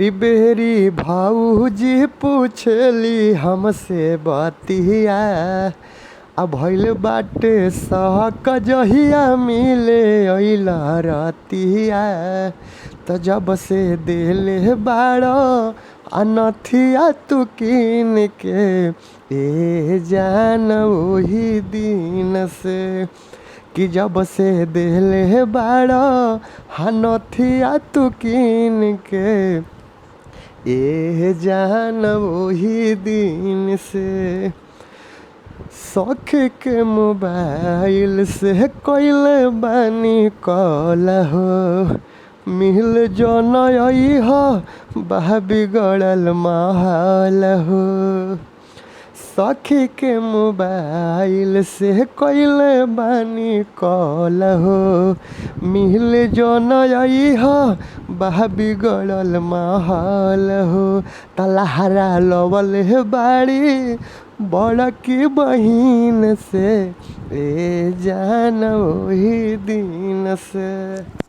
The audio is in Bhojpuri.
बेरी भाऊजी पूछली हमसे बतिया, आ भइल बाटे सहक जहिया मिले अइला रतिया। त जब से देले बाड़ आ नथिया तू कीन के, ए जान ओही दिन से। कि जब से देले बाड़ आ नथिया तू कीन के, ए जान ओही दिन से। सखी के मोबाइल से कइले बानी कॉल हो, मिल जो न हो बा बिगड़ल माहौल हो। सखी के मोबाइल से कइले बानी कॉल हो, मिल जो न हो बा बिगड़ल माहौल हो। तलहरा लवल बाड़ी बड़की बहिन से, ए जान ओही दिन से।